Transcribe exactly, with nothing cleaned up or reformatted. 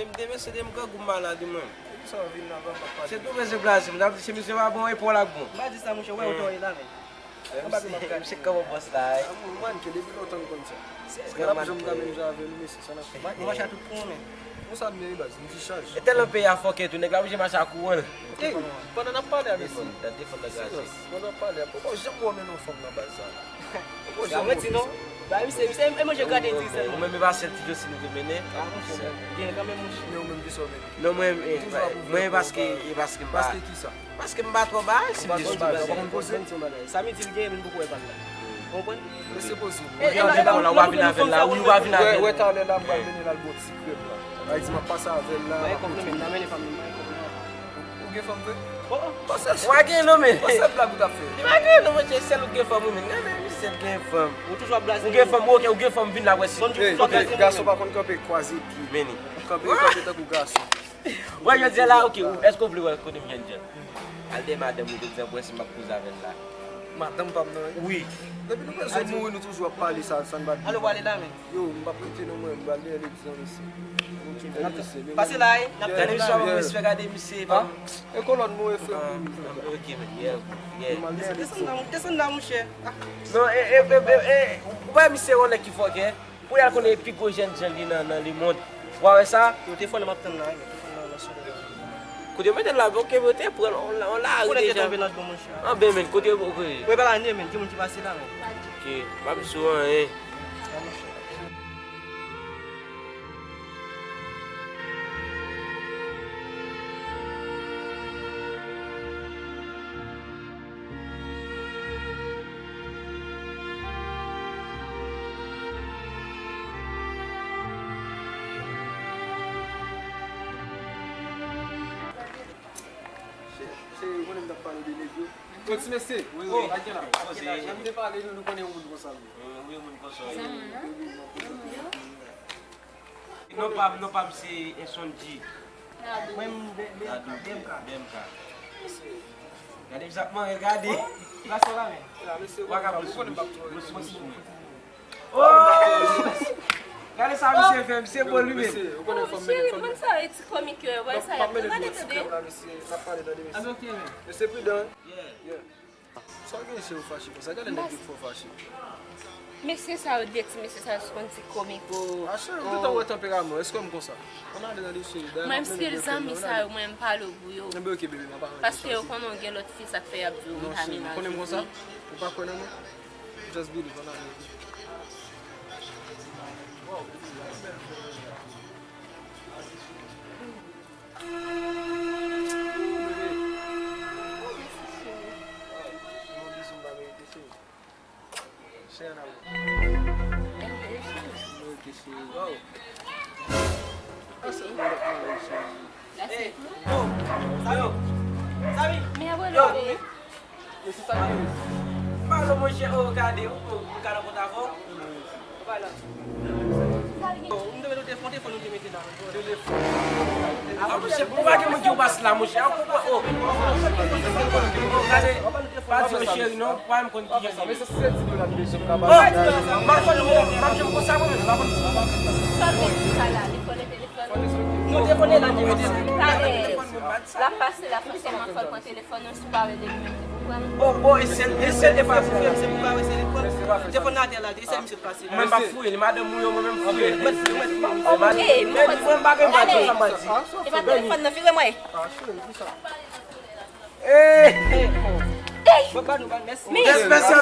M te mesye de m grangou m malad wi mwen. Kisa w vin la, papa? Se tou mesye blaze m, se misye pa bon epòl ak bon. M pa di sa, monchè, wè ou tò ye la, men. Anba tou m ap gade. Misye kòman bòs la, wi. Mwen, ke depi lontan m konn sa. Mwen ap janm ka menm jan avè nou, mesye, sa n ap fè. Mwen mache a tout kouran, men. Konsa m ye, baz, m ti chaje. E tèlman peyi a fòkè tou, nèg la oblije mache a kouran. Ey, pandan n ap pale a mesye. Defann, defann nan gaz. Pandan n ap pale a, poko janm wè w mennen yon fanm nan baz sa. Poko janm wè w fè sa. Ba, misye, misye, e manje graten di sa. Ou menm e pa sèl ti Josi nou te mennen. Ah, monchè, gen kanmenm, monchè. Men ou menm, kisa w mennen? Non, mwen, e, mwen, e paske, e paske m pa. Paske kisa? Paske m pa twò bay, si m te sou bagay. Sa m di l genyen, men m poko wè pa l la. Ou konprann? Mesye poze. Ou gen yon depo la, ou pa vin avè l la, ou pa vin avè l. Wè, talè la, m pral mennen l al bò ti krèm la. Sa vle di m ap pase avè l la, m ap kontinye. Ou gen fanm vre? Ou pa gen non, men. Pase blag ou t ap fè. Li pa gen non, monchè, sèl ou gen fanm ou, men. Gade misye gen fanm. Ou toujou ap blaze. Ou gen fanm, ok, ou gen fanm, vin la, wè si. Gason pa konn kanpe kwaze pye. Men li. Kanpe, kanpe tankou gason. Wè, jodi a la, ok, ou, èske w vle wè kote m jwenn John? Al dèyè madanm ou, jodi a, pou wè si m ap koze avè l la. Madanm pa m nan, wi. Wi. Depi nou bezwen mouri, nou toujou ap pale sa, sa n pa di. Alo, w ale la, men. Yo, m p ap rete non, mwen, m pral dèyè legliz lan, mesye. Pase la, wi. Gade misye, w ap respè, gade misye, pa. E kolòn mwen, frè m. Ok, men, yeah, yeah. Desann la, desann la, monchè. Non, e, e, e, e, e, ou pa misye yon nèg ki fòkè. Pou y al konnen pi gwo jènjan li nan, nan lemonn. Ou pa wè sa? Yo te fò nan m ap tann la, yo te fò nan, nan sou. Kote yo mete l la, bon, ke yo te pran l, on la, on la, deja. Kote yo tonbe nan dlo, monchè. Anben, men, kote yo, kote yo. Wè, pa la, men, gen moun ki pase la, men. Ok, m ap sou anyen. Cheri, ou konnen m t ap pale de nèg yo. Yo, ti mesye. Wi, wi. Jan m te pale nou, nou konnen yon moun konsa m ye. Wi, wi, yon moun konsa w ye. Non pa m, non pa m se Enson G. Mwen, m, B M K. B M K. Gade, m ap manje, gade. Ou ka pran sou bouch, pran sou bouch mwen. Oh! Gade sa misye fè, misye bon li menm. Oh, cheri, konn sa yo ti komik yo, wè sa y ap gade tande. Anben, ok, men. Mesye pridan. Yeah. Sa w gen, cheri, w fache konsa? Gade nèg yo fè w fache. Mesye sa yo, de ti mesye sa yo, se konn ti komik o. Ah, cheri, m gentan wè tanperaman w. Èske w wè m konsa? Ann ale tande, cheri. Mwen, m still zanmi sa yo, mwen, m pale w pou yo. Enben, ok, bebe, m ap aranje sa. Paske yo konnen w gen lòt fi, sa k fè y ap di w m pa menaje w. Non, cheri, ou konnen m konsa? Ou pa kwè nan mwen? Just believe, ann ale. Yo, se sa ki rive. M pa wè monchè, oh, gade, oh, oh, m ka nan kont avè w. M pa la. Oh, m te mete yon telefòn, telefòn ou te mete la. Telefòn. Ah, monchè, ou pa gen moun ki ou pase la, monchè. Oh, oh, oh. Oh, gade, pa di yo cheri, non, pa m konn ki jan li ye. Oh, m pa konn, m pa janm konsa, mwen menm, m pa konn. Sa l mete sa la, li fò le telefòn. Nou te konnen la, nou te konnen. L ap pase, l ap pase, m ap fè l pran telefòn. Fò nou si pa wè de li menm, se pou pran. Oh, oh, e sèl, e sèl de fwa pou fè, se pou pa wè, se li pran. Telefòn nan atè la, e sèl misye pase. Mwen pa fouye, li madanm ou yo, mwen menm fouye. Mwen, mwen, mwen, mwen pa gen bagay sa m pa di. E pa telefòn nan, vire mwen. Ey! Ey! Bon, ba nou, ba, mèsi. Mèsi, mèsi.